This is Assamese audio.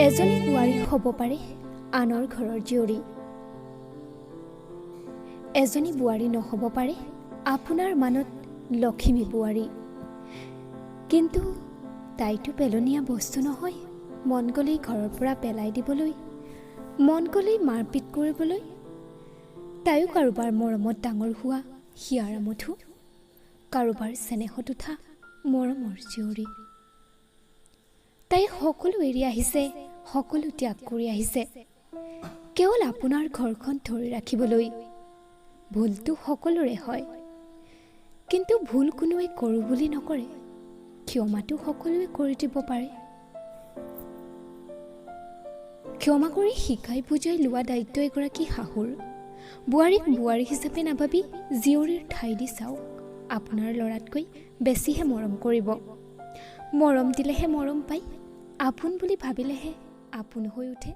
এজনী বোৱাৰী হ'ব পাৰে আনৰ ঘৰৰ জীয়ৰী, এজনী বোৱাৰী নহ'ব পাৰে আপোনাৰ মানত লখিমী বোৱাৰী। কিন্তু তাইতো পেলনীয়া বস্তু নহয়, মন গ'লেই ঘৰৰ পৰা পেলাই দিবলৈ, মন গ'লেই মাৰপিট কৰিবলৈ। তাইও কাৰোবাৰ মৰমত ডাঙৰ হোৱা হিয়াৰ আমঠু, কাৰোবাৰ চেনেহত উঠা মৰমৰ জীয়ৰী। তাই সকলো এৰি আহিছে, সকলো ত্যাগ কৰি আহিছে কেৱল আপোনাৰ ঘৰখন ধৰি ৰাখিবলৈ। ভুলটো সকলোৰে হয়, কিন্তু ভুল কোনোৱে কৰোঁ বুলি নকৰে। ক্ষমাটো সকলোৱে কৰি দিব পাৰে। ক্ষমা কৰি শিকাই বুজাই লোৱা দায়িত্ব এগৰাকী শাহুৰ। বোৱাৰীক বোৱাৰী হিচাপে নাভাবি জীয়ৰীৰ ঠাই দি চাওক, আপোনাৰ ল'ৰাতকৈ বেছিহে মৰম কৰিব। মৰম দিলেহে মৰম পায়, আপোন বুলি ভাবিলেহে আপোন হৈ উঠে।